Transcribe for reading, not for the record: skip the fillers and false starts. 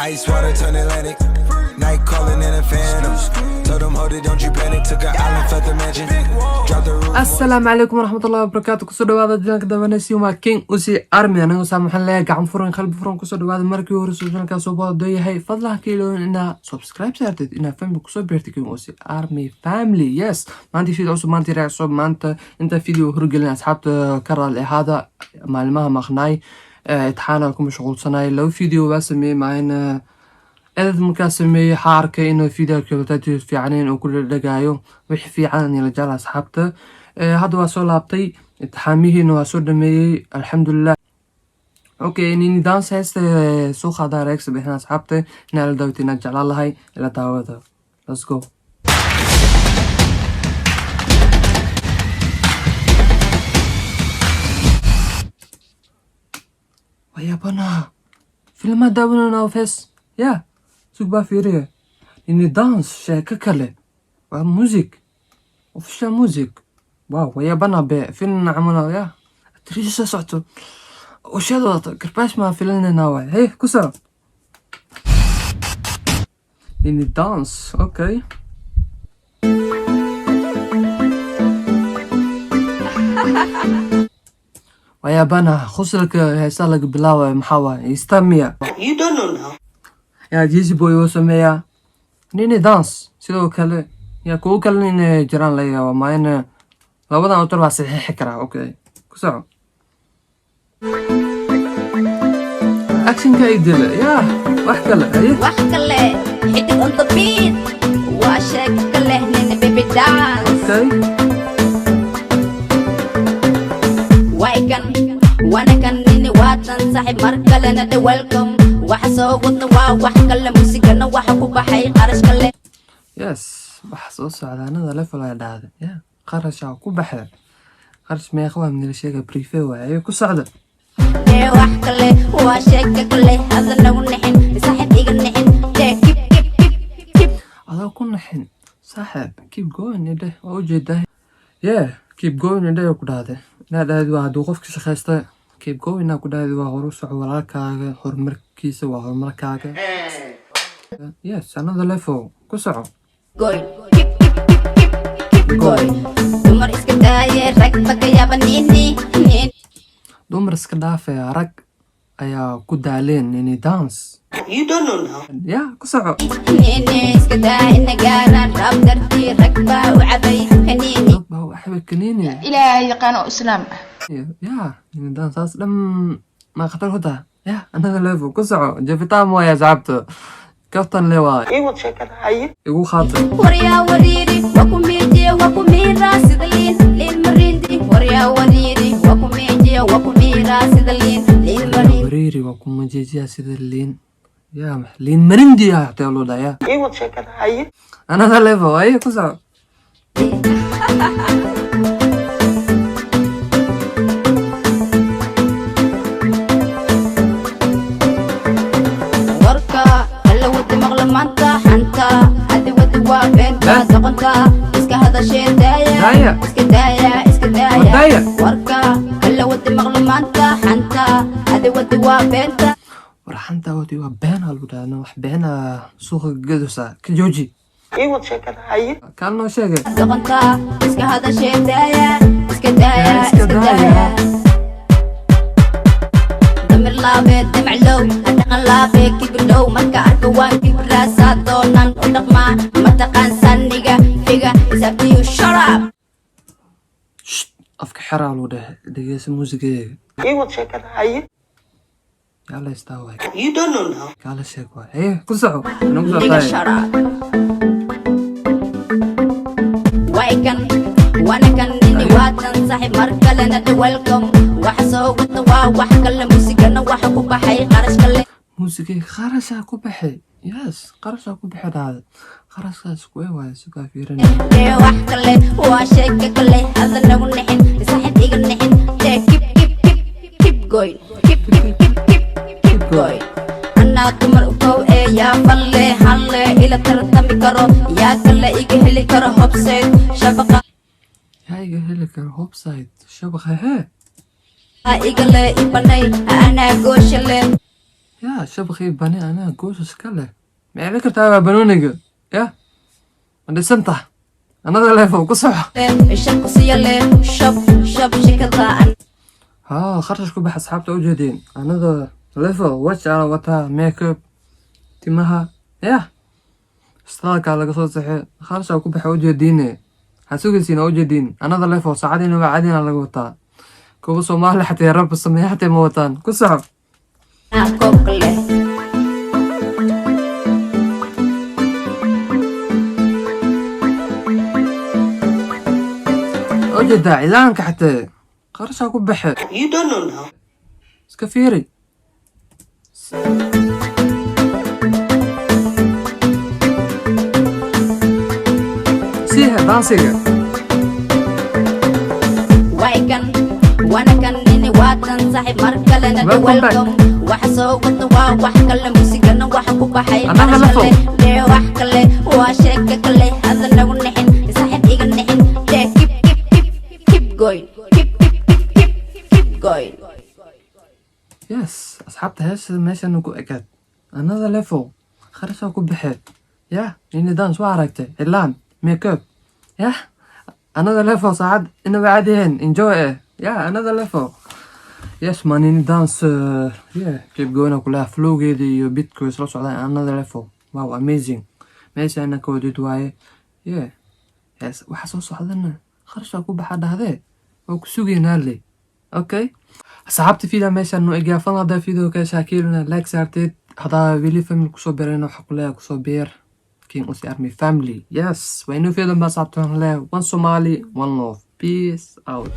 Ice water turn Atlantic. Night calling in a phantom. Told them, hold it, don't you panic. Took an island, left the mansion. Drop the roof. Asalaamu calaykum waraxmatullahi wabarakaatu. Kusoo dhawaada channelka dabanesiuma King Usi Army. Anigu saa maxaan leeyahay, gacan furan, qalbi furan kusoo dhawaada. Markii hore soo channelka soo boodo yahay, fadlan ka ilowin inaa subscribe saartid, inaa family kusoo beertid, King Usi Army family. Yes, maanta video cusub, maanta react cusub. Maanta inta video horgelin, asxaabta ka raali ahaada, maalmaha maqnaay, imtixaana ku mashquulsanay. Laba video waa sameeyey maalin, edit markaa sameeyey waxaa arkay inuu video quality fiicnayn uu ku dhadhagaayo. Wixii fiican in la jecla asxaabta. Hadda waa soo laabtay, imtixaamihiina waa soo dhameeyey, alxamdulilah. Okay, Nini Dance heesta soo qaadaa, reaction bixin asxaabta inaa la daawata inaa jeclaan lahay, ila daawada. Let's go. Wayaabana filmaa daawanayna fees ya sug baa fiiriya. Nini Dance sheeko kale waa music, official music. Wow, wayaabana be film camal ya tiriisha soo socoto, usheeda wadato garbaash maa filinayna waay. Hey, ku soco Nini Dance. Okay, wayaabana khusulka heesaa laga bilaabayo maxaa waaye istamiya. You don't know now. Yaa Jeazy Boy oo sameeyaa Nini Dance sidoo kale, yaa kuwo kalena inay jiraan laga yaaba maayna labadan autor baa saxiixi karaa. Okay, ku soco. Actionka ay dila yaa wax kale haye. Wax kale xidig on the beat waa sheeko kale, Nini baby dance. Okay. Waykan wanakan Nini waatan saaxiib, mar kalena dhe welcome. Waxa soo wadna waa wax kale, muusigana waxa ku baxay qarash kale. Yes, waxa soo socda another level ay dhahda ya qarashaa ku baxda. Qarash meeqa waa minila sheega, brife waaye. Ku socda. Dee wax kale waa sheeko kale, hadanagu nixin saaxiib, iga nixin dee, keep keep keep keep. Adoo ku naxin saaxiib, keep going idheh, waa ujeedaa. Yeah, keep going idheh ku dhahde. Inaad dhahdi waa hadduu qofka shaqaysta, keep going aa ku dhahdi, waa horu soco walaalkaaga, horumarkiisa waa horumarkaaga. Yes, another level, ku soco. Going keep keep keep keep keep going. Dumar iska daaye, rag baka yaaba Nini Nini. Dumar iska dhaafaya, rag ayaa ku daaleen Nini Dance. You don't know now. Ya ku soco. Nini iska daa ina gaaraan rab dartii, rag baa u cabay kaniini. Dad baa waxba kaniini. Ilaahay yaqaan oo islaam ah. Ya Nini Dance saas dhan ma khatar ku taha. Ya another level, ku soco. Jafitaan waaya asxaabta, kaftan le waay. Ii wad sheekada haye. Igu qaata. Waryaa wariiri waa ku miijiya, waa ku miiraa sida liin liin marindi. Waryaa wariiri waa ku miijiya, waa ku miiraa sida liin liin marindi. Wariiri waa ku majeejiyaa sida liin ya liin marindi ah xataa loo dhaha ya. Ii wad sheekada haye. Another level aye, ku soco. Warka kala wadi maqla maanta, xanta hadi wadi waa beenta. Been. Doqonta iska hadashee daaya. Daaya. Iska daaya, iska daaya. Daaya. Warka kala wadi maqla maanta, xanta hadi wadi waa beenta. War xanta wadi waa been aa lagu dhahda, wax beena suuqa gadusa ka jooji. Ii wad sheekada haye. Kaan noo sheegay. Doqonta iska hadashee daaya, iska daaya. Iska iska daaya. Daaya damir laabe damaclow hadhaqan laabe kibirlow, marka arka waan kibraasaa doonaan u dhaqmaa mataqaan saniga figa isabtiyu sharab. Shh, afka xeraa lagu dhahay, dhegeysa muusigeega. Ii wad sheekada haye. Yaa la istaa waay. You don't know now. Kaa la sheeg waay. Haye, ku soco. Inagu Niga socotaay. Sharab waykan wanakan Nini waatan saaxiib, mar kalena dhe welcome. Waxa soo wadna waa wax kale, muusigana waxa ku baxay qarash kale. Muusigay qarashaa ku baxay. Yes, qarashaa ku baxay dhahda, qarashkaas kuwe waaye, sugaa fiirin. Dee wax kale waa sheeko kale, hadanagu nixin saaxiib, iga nixin dee, keep keep keep keep going, keep keep keep keep keep going. Anaa dumar ukow ee yaa falle halle ila tartami karo, yaa kale iga heli karo hobseed shabaqa. Yaa iga heli karo hobside shabaqa hee. Igale ibanay anaa goosha leh. Yaa shabaqii bani anaa goosas ka leh. Ma celin kartaa waa banooniga? Ya ma dhisan tah? Another level ku soco. Shaqsiya leh, shab shab sheekada. Haa, kharash ku bax, asxaabta ujeedeen. Another level, watch aa wataa, makeup, timaha, yah, istaalkaa laga soo saxay, kharashaa ku baxa ujeediine. Ha sugaysiin ujeediin. Another level, saacadiina waa caadina laga wataa. Kuwa Soomaali xatee rab sameeya xatee ma wataan. Ku soco. Anaa koobka leh. Ujeedaa cilaanka xatee kharashaa ku baxe. You don't know now. Iska fiiri. Siiha daansiga. Waykan wanakan nini waatan saaxiib mar kalena. Welcome back. Welcome. Waxa soo wada waa wax kale, muusigana waxa ku baxay Another qarash level. Kale dee, wax kale waa sheeka kale, hada nagu nixin, saaxiib iga nixin dee. Keep keep keep keep going, keep keep keep keep keep going. Yes, asxaabta, heesa meeshan ku ekaad. Another level, kharashaa ku baxee. Yah, Nini Dance waa aragtay, cilaan, makeup, yah, another level, saacad inaba caadi ahayn, enjoy eh. Yeah, another level. Yes man, Nini Dance, yeah, keep going kulaha. Flowgeeda iyo beatka way isla socdaan. Another level, wow, amazing. Meeshaana ka wadid waaye. Yeah, yes, waxa soo socdana kharashaa ku baxa dhahdee, waa ku sugaynaa le. Okay asxaabta, video meeshaan noo egyaa. Fadlan haddaa video ka heshaa, like saarteed. Haddaa weli family kusoo biirayna, waxaa ku leeyahay kusoo biir King Usi Army family. Yes, waa inuu fiidan baa asxaabta. Waxaan leeyahay one Somali, one love, peace out.